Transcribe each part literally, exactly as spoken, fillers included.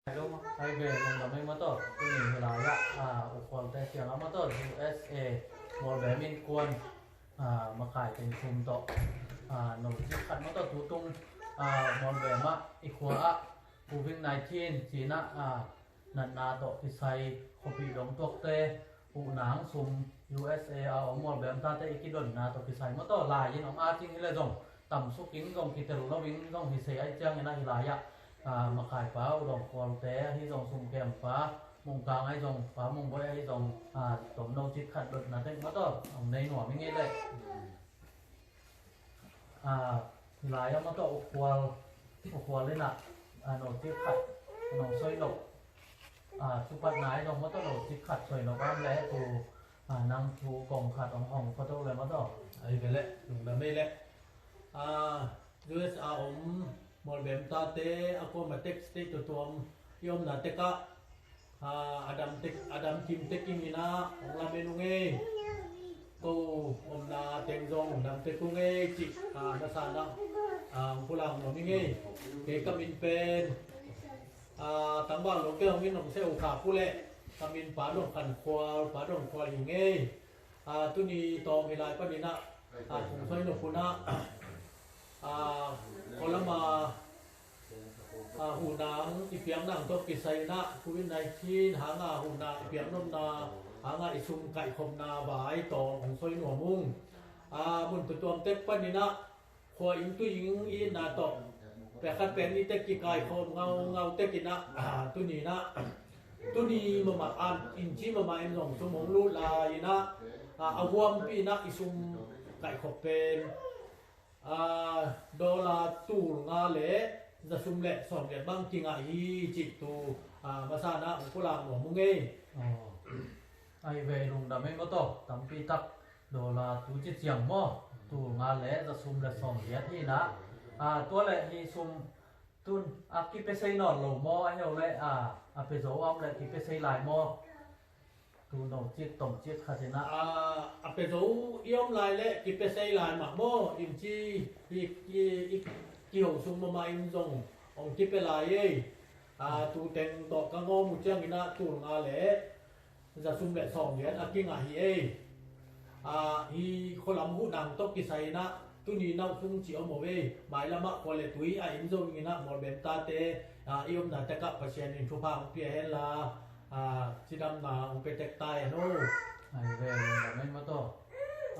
Hai ve, lungdam ei maw taw. Tuni hi lai ah, ah, U Khualte kiangah maw taw, U S A Mualbem innkuan, ah, makai teng sum tawh, ah, no cik khat maw taw, tutung, ah, Mualbem ah i khua ah Covid nineteen cih ah, ah, natna tawh kisai khuapi dong tuakte huhna sum U S A a om Mualbem tate i kidonna tawh kisai maw taw, lai in hong at ing hi leh zong tam suk ing zong, kitel lo ing zong hi se ahih ciangin ah hi lai ah, ah, makaipa U Dawng Khualte ahi zong, sumkempa Mung Kang ahi zong, Pa Mung Bawi ahi zong, ah, tomno cik khat dotna teng maw taw hong nei nuam ing ei leh. Ah, hi lai ah maw taw U Khual, U Khual in ah, ah, no cik khat nong soi lo. Ah, tu patna ahi zong maw taw no cik khat soi lo bang leh tu, ah, nang thu kong khat hong hong pha to leh maw taw. Ahi ve leh, lungdam ei leh. Ah, U S A om Mualbem tate a kuamah tek state tuamtuam i omna tekah, ah, a dam tek, a dam kim tek in ah hong lamen ung ei. Ko omna teng zong dam tek ung ei cih, ah, na sanah, ah, hong pulak nuam ing ei. Kei ka min pen, ah, tangval lo kei hong in hong se uh kha pu leh, ka min Pa Dawng Khan Khual, Pa Dawng Khual hi ung ei. Ah, tuni tawm hi lai panin ah, ah, kong soi nop hun ah, ah, khualama, ah, huhna i piakna tawh kisai in ah Covid nineteen hanga huhna i piak nopna hanga i sum kaihkhopna vai tawm hong soi nuam ung. Ah, mun tuamtuam tek panin ah khua inn tu inn i itna tawh pek khat pek nih tek kikaikhawm ngaungau tek in ah, ah, tuni in ah, tuni mahmah an in ci mahmah in zong sum hong lut lai in ah, ah, a huampi in ah i sum kaihkhop pen, ah, dollar tul nga le za sum le sawm liat bang kingah hi cih tu, ah, masa in ah hong pulak nuam ung ei. Aw. Ahi ve, lungdam ei maw taw, tampi tak. Dollar tu ci ciang maw, tul nga le za sum le sawm liat hi in ah. Ah, tua leh hi sum tun a kipia sei nawn lo maw, ahi lo leh, ah, a pia zo a om leh kipia sei lai maw? Tu no cik tom cik khat in ah. Ah, a pia zo i om lai leh kipia sei lai mah maw, in ci hi, i, i, kiho sung mahmah in zong hong kipia lai ei. Ah, tu teng tawh ka ngawm uh ciangin ah tul nga le za sum le sawm liat a kingah hi ei. Ah, hi khualam huhna tawh kisai in ah tuni nauh sung ci om uh ei. Mailam ah khua le tui a inn zo in ah Mualbem tate, ah, i omna tekah Pasian in thupha hong pia hen la, ah, cidamna hong pia tek ta hen aw. Ahi ve, lungdam ei maw taw.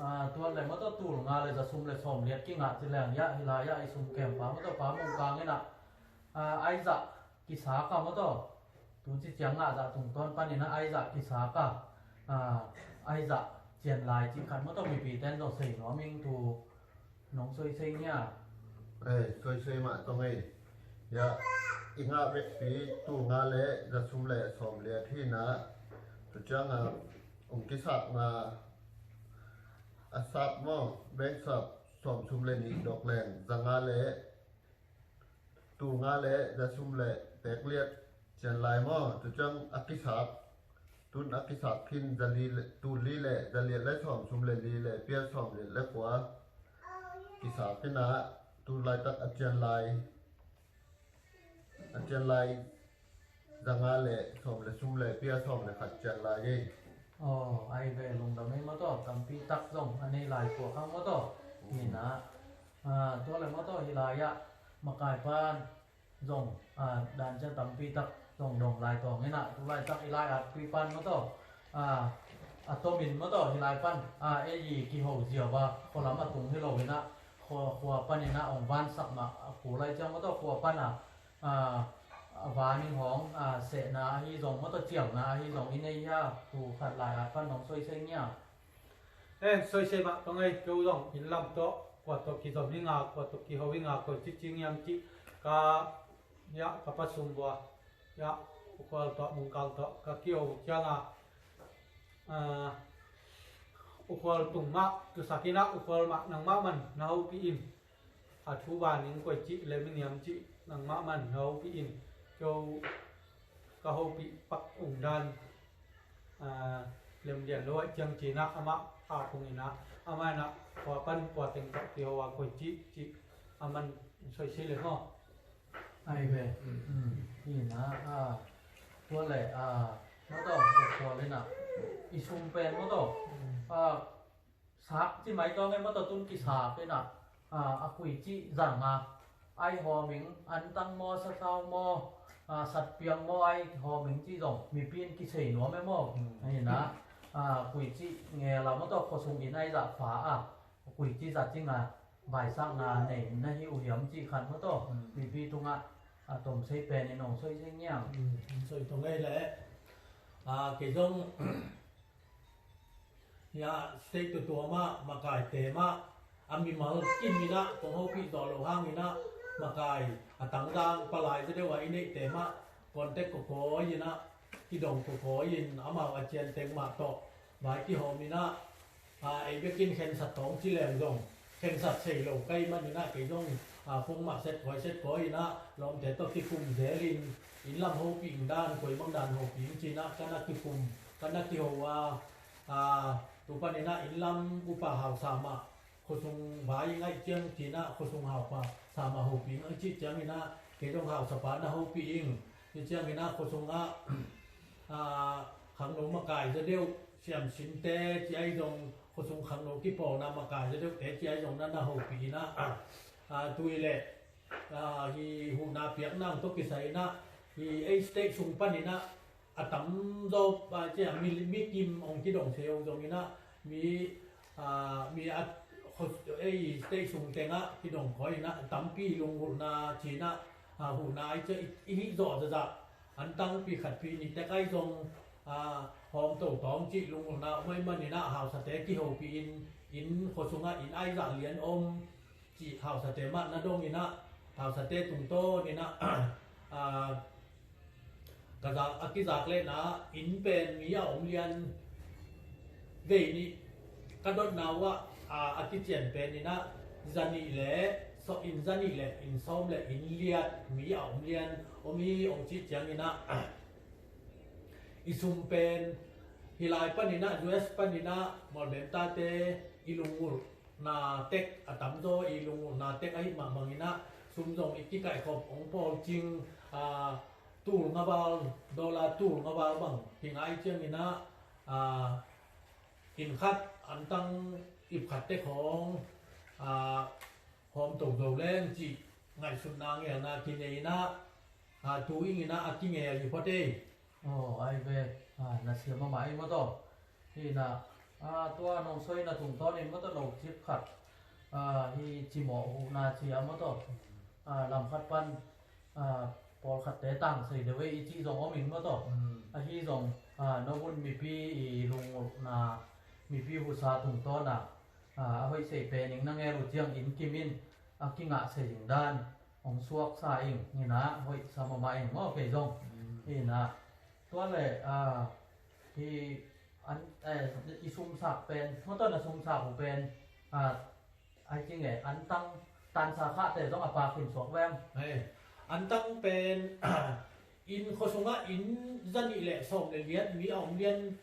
Ah, tua leh maw taw tul nga le za sum le sawm liat kingah ci leng, ah, hi lai ah i sumkempa maw taw Pa Mung Kang in ah, ah, aizah kisak a maw taw. Tu ci ciang ngah zah tungtawn panin ah aizah kisak a, ah, aizah cian lai cih khat maw taw, mipite in zong sei nuam ing, tu nong soi sei nia. Ei, soi sei mah tong ei. Ya, i ngah vekpi tul nga le za sum le sawm liat hi in ah, tu ciang a hong kisakna a sap maw, bank sap sawm sum le nih dawk leng za nga le tul nga le za sum le pek liat cian lai maw, tu ciang a kisak, tun a kisak khin za li le, tul li le za liat le sawm sum le li le pia sawm liat le kua kisak in ah, tu laitak a cian lai, a cian lai za nga le sawm le sum le pia sawm le khat cian lai ei. Aw, ahi ve, lungdam ei maw taw, tampi tak zong a nei lai kua khang maw taw. Hi in ah, ah, tua leh maw taw hi lai ah makaipa in zong, ah, dan ciang tampi tak zong dong lai tawng in ah, tu laitak i lai-atpipa in maw taw, ah, a tomin maw taw hi lai pan, ah, ei i kiho ziau a khualam a tung hi lo in ah, khua, khua panin ah hong vansak mah a kul lai ciang maw taw, khua pan a, ah, a van in hong, ah, sehna ahi zong maw taw, ciauna ahi zong i nei hia, tu khat lai-at pan hong soi sei nia. En, soi sei mah tong ei, keu zong inn lam tawh kua tawh kizom ing a, kua tawh kiho ing a, koi ci ci ngiam cih ka, ya, ka pa sum bua, ya, U Khual tawh Mung Kang tawh ka kiho ciang a, ah, U Khual tung mah tusak in ah, U Khual mah nangmah man na hopih in. A thu ban in koi cih lem in hiam cih nangmah man na hopih in, keu ka hopih pak ung dan, ah, lem lian lo ah ciang ci in ah amah a kung in ah, amah in ah khua pan khua teng tawh kiho a koi cih cih a man soi sei le maw. Ai ve. Hi na, a, tua le, a, maw taw, tua le na, i sum pen maw taw, a, sak ci mai taw nge maw taw, tun kisak hi na, a, a kuici zanga ai hawming, antang maw, sasau maw, a, satpiang maw ai hawming ci zong mipi in kisei nuam e maw. Hi na, a, kuici nge la maw taw, khuasung in ai zah fa a, kuici zah cinga vaisakna nei na hi uh hiam cih khat maw taw, mipi tungah a tomsei pen in hong soisei ngiang. Soisei tong ei leh, a, kei zong, ya, state tutua mah, makaite mah, a mimal kim inah kong hopih zawh loh hang inah, makai a tangdang palai za deuh a i neihte mah contact kawkawi inah, kidong kawkawi in amau a cianteng mah tawh vai kihawm inah, a, ei bekin khensat tawng ci leng zong khensat sei lo kai man inah, kei zong, a, phone mah set kawi set kawi inah lawmte tawh kikum zelin, inn lam hopih ing dan, koi bang dan hopih ing ci inah ka na kikum, ka na kiho a, a, tu pan inah inn lam upa hausa mah khuasung vai ing ai ciang ci inah, khuasung haupa sa mah hopih ing ai cih ciang inah kei zong hausa pa na hopih ing ci ciang inah, khuasung ah, a, khangno makai za deuh, siamsinte ci ai zong, khuasung khangno kipawlna makai za deuhte ci ai zong na na hopih inah, a, a, tui leh, a, hi huhna piak nang tawh kisai inah, hi ei state sung pan inah a tamzaw, a, ci a mi, mi kim hong kidong se uh zong inah, mi, a, mi a, khos, ei state sung tengah kidong kawi inah tampi lunggulhna ci inah, a, huhna ai ci a i, i hih zawh zazah, antang pi khat pi nih tek ai zong, a, hawm to tawng cih lunggulhna om ai man inah hausate kihopih in, inn khuasungah inn ai zah lian om cih hausate mah na dong inah, hausate tungtawn inah, a, ka zak, a kizak lehna inn pen mi a om lian vei nih ka dotna uh ah, a, a kician pen inah zanih le, so, inn zanih le inn sawm le inn liat mi a om lian om hi ong cih ciang inah, i sum pen hi lai pan inah, U S pan inah, Molbem tate i lungulhna tek a tamzaw, i lungulhna tek ahi mah bang inah sum zong i kikaihkhop ong pawl cing, a, tul nga val, dollar tul nga val bang hi ngai ciang inah, a, inn khat antang ip khat tek hong, a, hawm to zo leng cih ngaihsutna ngelna kinei inah, a, tu ing inah a kingel hi phot ei. Aw, ai ve, a, na siam mahmah ei maw taw. Hi na, a, tua nong soi na tungtawn in maw taw, no cik khat, a, hi cimawh huhna ci a maw taw. A, lam khat pan, a, pawlkhatte tang sei deuh ei i cih zong om ing maw taw. Ahi zong, a, no hun mipi i lungulhna, mipi husa tungtawn a, a, a hoih sei pen ing na ngel uh ciang inn kim in a kingah sei ing dan hong suaksa ing, hi na, hoih sa mahmah ing maw kei zong. Hi na, tua le, a, hi an, eh, i sumsak pen, maw taw na sumsak uh pen, a, ai ci nge, antang tansa khahte zong a pa khin suak veng. Hei, antang pen, inn khuasungah inn zanih le sawm le liat mi a om lian,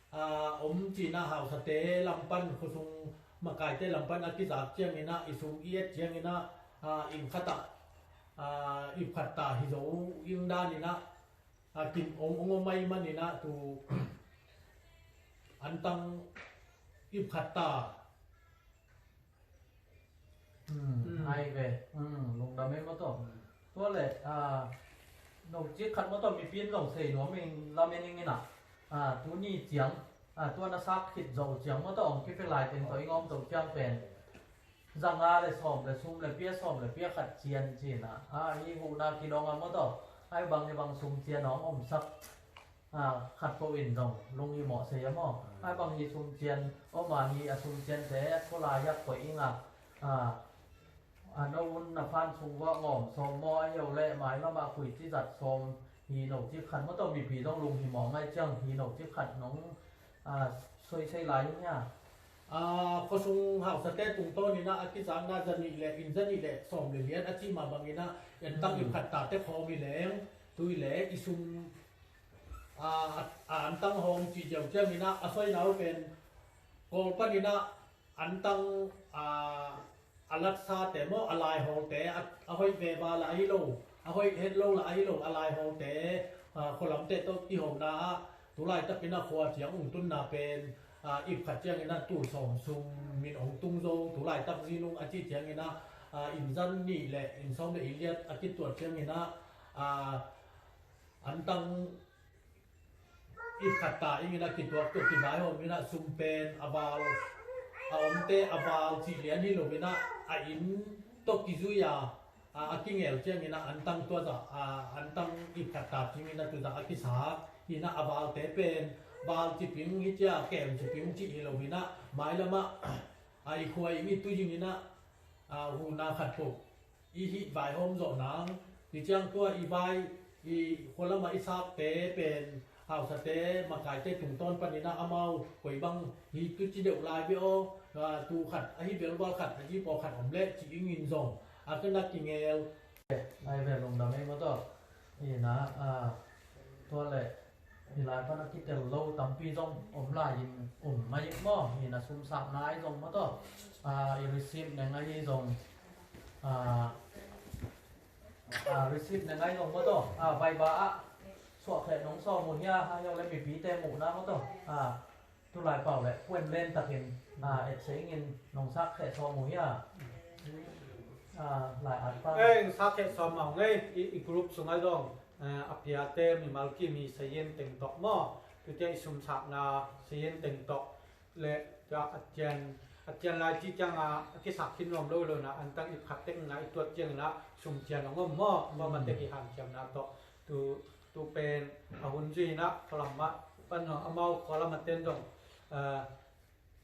a, om ci inah hausate lam pan, khuasung makaite lam pan a kizak ciang inah, i sum i et ciang inah, a, inn khatah, a, ip khat ta hi zo ing dan inah, a, kim ong ong om ai man inah tu antang ip khat ta. Ai ve, lungdam ei maw taw. Tua le, a, no cik khat maw taw, mipi in zong sei nuam ing lamen ing inah, a, tuni ciang, a, tua na sak khit zo ciang maw taw, ong kipe lai teng tawh i ngawm to ciang pen zanga le sawm le sum le pia, sawm le pia khat cian ci inah, a, hi huhna kidong a maw taw, ai bang hi bang sum cian a hong omsak, a, khat ko in zong lunghimawh sei a maw. Ai bang hi sum cian om a, hi a sum ciante a khua lai yak koih ing a, a, a no un na phan sung vah ngawm sawm maw, a hio le mailam a kuici zat sawm, hi no cik khat maw taw, mipi zong lunghimawh ngai ciang hi no cik khat nong, a, soisei lai ing hia. A, khuasung hausate tungtawn inah a kizakna zanih le, inn zanih le sawm le lian a cih mah bang inah, antang ip khat ta tek hawm hi leng, tui le i sum, a, a, a antang hawm cih ziau ciang inah, a soina uh pen Kawl pan inah antang, a, a latsate maw, a laihawlte, a, a hoih ve val a ahi lo, a hoih het lo lah ahi lo a lai hawlte, ah, khualamte tawh kihona ah, tu laitakin ah khua ciang ung tunna pen, ah, ip khat ciangin ah tul sawm sung min ong tung zo, tu laitak zinung a cih ciangin ah, ah, inn zan nih le inn sawm le inn liat a kituat ciangin ah, ah, antang ip khat ta ingin ah kituak tawh kivaihawm in ah sum pen a val, a omte a val cih lian hi lo in ah a inn tawh kizui a, a, a kingel ciangin ah antang tua zah, a, antang ip khat ta cingin ah tu zah a kisa hi in ah a valte pen val ciping hi cia kem ciping cih hi lo in ah mailam ah, a, i khua inn i tui zingin ah, a, huna khat peuh i hih vaihawm zawh nang, hi ciang tua i vai, i khualam ah i sakte pen, hausate, makaite tungtawn panin ah amau koi bang hi tu ci deuh lai ve aw, ah, tu khat, ahi velval khat, a zipaw khat om leh ci ingin zong, a kan a kingel. Ai ve lungdam ei maw tawh. Hi na, ah, tua leh hi lai pan a kitel lo tampi zong om lai in um mai in maw. Hi na sumsakna ai zong maw tawh. Ah, i receipt neng ahi zong. Ah, ah, receipt neng ahi zong maw tawh. Ah, vaiba ah suak khe nong sawm uh hia, ahi zong le mipite muhna maw tawh. Ah, tu lai pau le puan len takin, ah, et se ingin nong sak khe sawm uh hia. Ah, lai at pan. Ei, sak khe sawm mah ngei, i, i group sung ai zong. Eh, a piate mimal kim hi sayen teng tawh maw. Tutia i sumsakna sayen teng tawh le tua a tian, a tian lai ci ciang a, a kisak khin nuam lo lo na, antang ip khat tek na i tuat ciang na sum tian ong om maw. Maw ma tek i hanciamna tawh. Tu, tu pen a hun zui na, khualam mah pan zong amau khualam a ten zong, eh,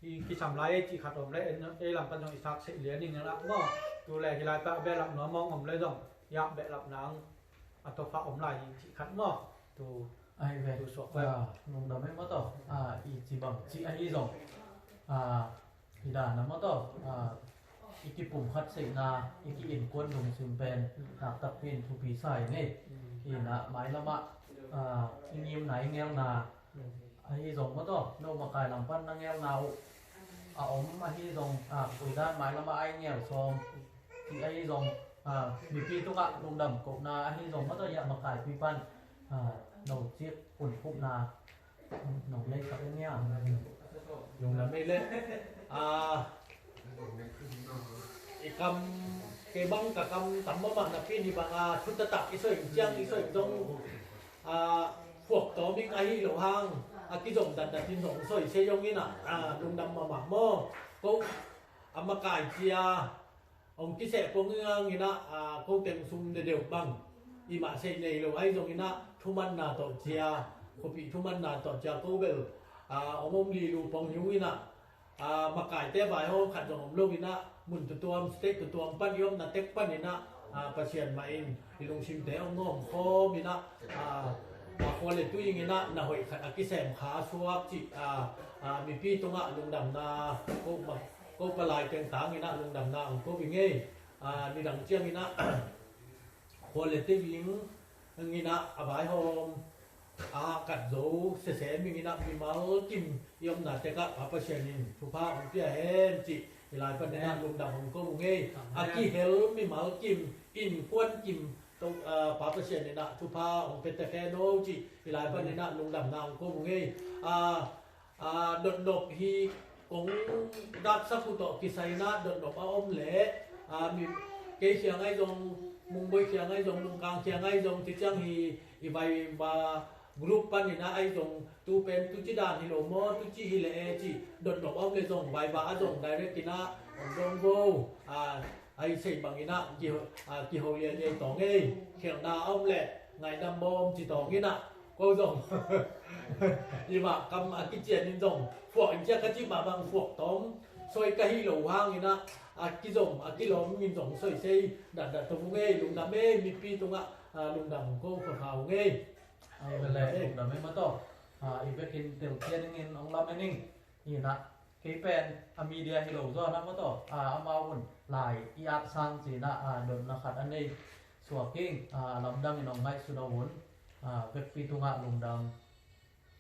hi kisam lai ei cih khat om le, ei lam pan zong i sak seh lian ing na maw. Tu le hi lai pan a behlap nuam mawng om le zong, i ah behlap nang a tawfa om lai hi cih khat maw. Tu, ai ve, tu suak ve. Ah, lungdam ei maw tawh. Ah, i ci bang ci ahi zong. Ah, hi dan a maw tawh. Ah, i kipum khat seihna, i ki-innkuan lungsim pen naktakpi in thupi sa i ngei. Hi na mailam ah, ah, i ngimna, i ngelna, ahi zong maw tawh, no makai lam pan na ngelna uh a om ahi zong, ah, koi dan mailam ah ai ngel sawm. Ti ahi zong, ah, mipi tungah lungdam kohna ahi zong maw tawh, i ah makaipi pan, ah, no cik hun khupna nong nei khat en nia. Lungdam ei le. Ah, i kam, kei bang ka kam tam mahmah napi in hi bang a, thu taktak i soi ciang i soi zong, ah, phuak tawm ing ahi lo hang, a kizom datdat in zong soi se zong in ah, ah, lungdam mahmah maw. Ko a makai cia hong kiseh kong ngang in ah, ah, ko teng sum dedeuh bang i mah sei nei lo ahi zong in ah, thumanna tawh cia, khuapi thumanna tawh cia ko bel, ah, hong om lilu pong hi ung in ah, ah, makaite vaihawm khat zong om lo in ah, mun tutuam, state tutuam pan i omna tek pan in ah, ah, Pasian mah in i lungsimte hong ngawm khawm in ah, ah, ah, khua le tui ing in ah, na hoih khat a kisem kha suak cih, ah, ah, mipi tungah lungdamna ko ma, ko palai teng tang in ah lungdamna hong ko i ngei. Ah, nidang ciang in ah, khua le tui ing in ah, a vaihawm a hahkat zo sese ming in ah, mimal kim i omna tekah Pa Pasian in thupha hong pia hen cih hi lai pan in ah lungdam hong ko uh ngei. A kihel mimal kim, innkuan kim tawh, ah, Pa Pasian in ah thupha hong pia tek hen aw cih hi lai pan in ah lungdamna hong ko uh ngei. Ah, ah, dotnop hi kong daksak uh tawh kisai in ah dotnop a om leh, ah, mi, kei khiang ahi zong, Mungboih khiang ahi zong, Lungkang khiang ahi zong, ci ciang hi i vaiba group pan in ah ahi zong, tu pen tu ci dan hi lo maw, tu ci hi leh e cih dotnop a om leh zong vaiba ah zong direct in ah hong dong vo. Ah, ahi sei bang in ah kiho, ah, kiho lialia i tawng ei, khelhna a om leh ngaidam bawm ci tawng in ah ko zong i mah kam a kician in zong phuak in ciah ka cih mah bang phuak tawm soi ka hi lo hang in ah, a kizom a kilawm in zong soi sei datdat to vung ei. Lungdam ei, mipi tungah, ah, lungdam hong ko khakha ung ei. Ai, lungdam ei. Lungdam ei maw tawh. Ah, i vekin telkhian ing in hong lamen ing. Hi na, kei pen a media hi lo zaw na maw tawh, ah, amau un lai i at sang ci na, ah, dotna khat a nei suak ing, ah, lamdang in hong ngaihsut a hun, ah, vekpi tungah lungdam